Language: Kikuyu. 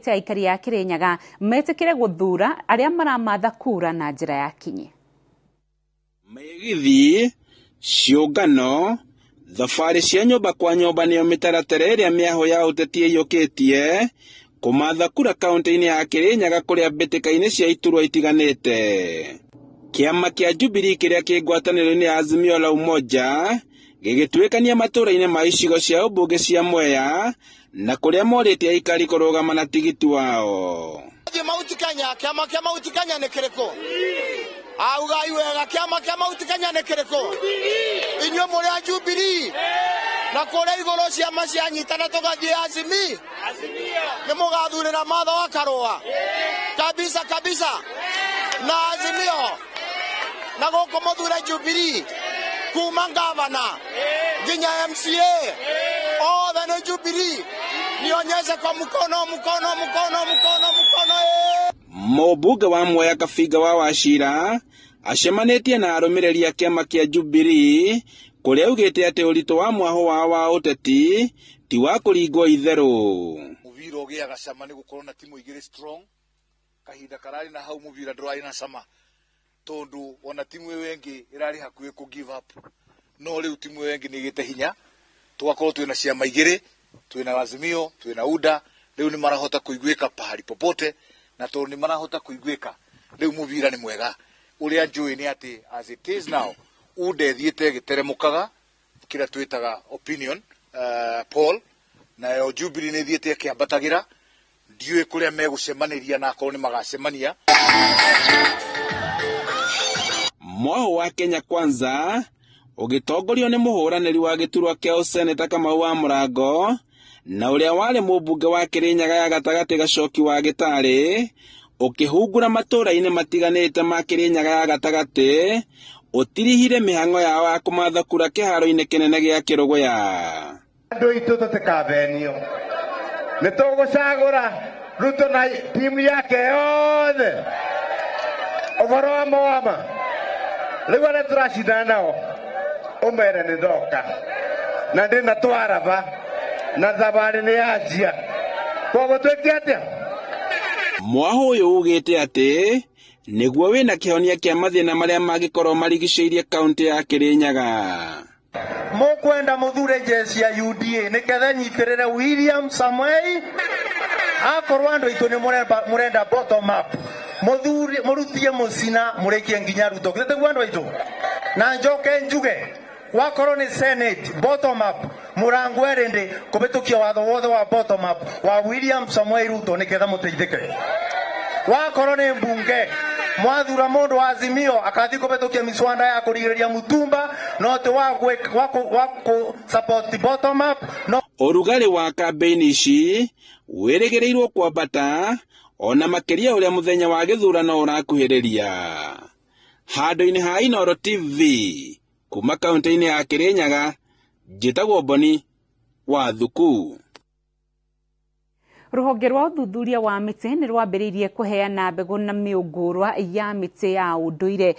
Nĩerĩte aikari a Kirinyaga metĩkĩre gũthuura arĩa maramatha kura na njĩra ya kinyi. Mĩgithi, ciũngano, thabarĩ cia nyũmba kwa nyũmba nĩyo mĩtaratara ĩrĩa mĩahũ ya ũteti ĩiyũkĩtie kũmatha kura kaunti-inĩ ya Kirinyaga kũrĩa mbĩtĩka-inĩ cia iturwa itiganĩte. Kĩama kĩa Jubilee kĩrĩa kĩ ngwatanĩro-inĩ ya Azimio la Umoja gĩgĩtuĩkania matũũra-inĩ ma icigo cia ũmbunge cia Mwea na kũrĩa morĩtie aikari kũrũgama na tigiti wao. Mount Kenya, kĩama kĩa Mount Kenya nĩ kĩrĩkũ? Augai wega, kĩama kĩa Mount Kenya nĩ kĩrĩkũ? Inyuĩ mũrĩ a Jubilee na kũrĩa igũrũ ciama cianyitana tũgathiĩ Azimio, nĩ mũgathurĩra Martha wa Karũa kabisa kabisa na Azimio, na gũkũ mũthure Jubilee kuma ngavana nginya MCA othe nĩ Jubilee. Nionyeshe kwa mkono, mkono, mkono, mkono, mkono. Mũmbunge wa Mwea Kabinga wa Wachira acemanĩtie na arũmĩrĩri a kĩama kĩa Jubilee kũrĩa augĩte atĩ ũritũ wa mwahũ wao wa ũteti ti wa kũringwo itherũ. Mũbira ũgĩaga cama nĩ gũkorwo na timu igĩrĩ strong. Kahinda kararĩ na hau mũbira ndũrarĩ na cama tondũ ona timu ĩyo ĩngĩ ĩrarĩ hakuhĩ kũ give up, no rĩu timu ĩyo ĩngĩ nĩ ĩgĩte hinya, tũgakorwo twĩna ciama igĩrĩ, twĩna Azimio, twĩna UDA. Rĩu nĩ marahota kũiguĩka pahali popote, na tondũ nĩ marahota kũiguĩka rĩu mũbira nĩ mwega. Ũrĩa njũĩ nĩ atĩ as it is now UDA ĩthiĩte ĩgĩteremũkaga kĩrĩa twĩtaga opinion poll, nayo Jubilee nĩ ĩthiĩte ĩkĩambatagĩra. Ndiũĩ kũrĩa megũcemanĩria na akorwo nĩ magacemania. Mwahũ wa Kenya Kwanza ũgĩtongorio nĩ mũhũranĩri wa gĩturwa kĩa ũseneta Kamau wa Mũrango na ũrĩa warĩ mũmbunge wa Kirinyaga ya gatagatĩ Gacoki wa Gĩtarĩ ũkĩhungura matũũra-inĩ matiganĩte ma Kirinyaga ya gatagatĩ ũtirihire mĩhang'o yao ya kũmatha kura kĩharo-inĩ kĩnene gĩa Kĩrũgũya. Andũ aitũ tũtikavenio, nĩ tũgũcagũra Ruto na timu yake yothe. Ũhoro wa mawama rĩu arĩa tũracindana nao ũmere nĩ ndoka na ndĩna twaraba na thabarĩ nĩ yanjia, koguo twĩke atĩa? Mwahũ ũyũ ugĩte atĩ nĩguo wĩna kĩhonia kĩa mathĩna marĩa mangĩkorwo marigicĩirie kaunti ya Kirinyaga. Mũkwenda mũthure jeshi ya UDA nĩketha nyitĩrĩre William Samoei. Akorwo andũ aitũ nĩ mũrenda bottom up, mũthure mũrutie mũcina mũrĩkie nginya Ruto, githĩ tiguo andũ aitũ? Na njoke njuge wakorwo nĩ Senate bottom up, mũrango erĩndĩ kũhĩtũkia watho wothe wa bottom up wa William Samoei Ruto nĩketha mũteithĩke. Wakorwo nĩ mbunge, mwathura mũndũ wa Azimio akathi kũhĩtũkia miswanda ya kũrigĩrĩria mutumba, no ti wa kũ support bottom up no. Ũrugarĩ wa kambĩini ici wĩrĩgĩrĩirwo kwambata ona makĩria ũrĩa mũthenya wa gĩthurano ũrakuhĩrĩria. Handũ-inĩ ha Inooro TV kuma kaunti-inĩ ya Kirinyaga, njĩtagwo Boni wa Thuku. Rũhonge rwa ũthuthuria wa mĩtĩ nĩ rwambĩrĩirie kũheana mbegũ na mĩũngũrwa ya mĩtĩ ya ũndũire.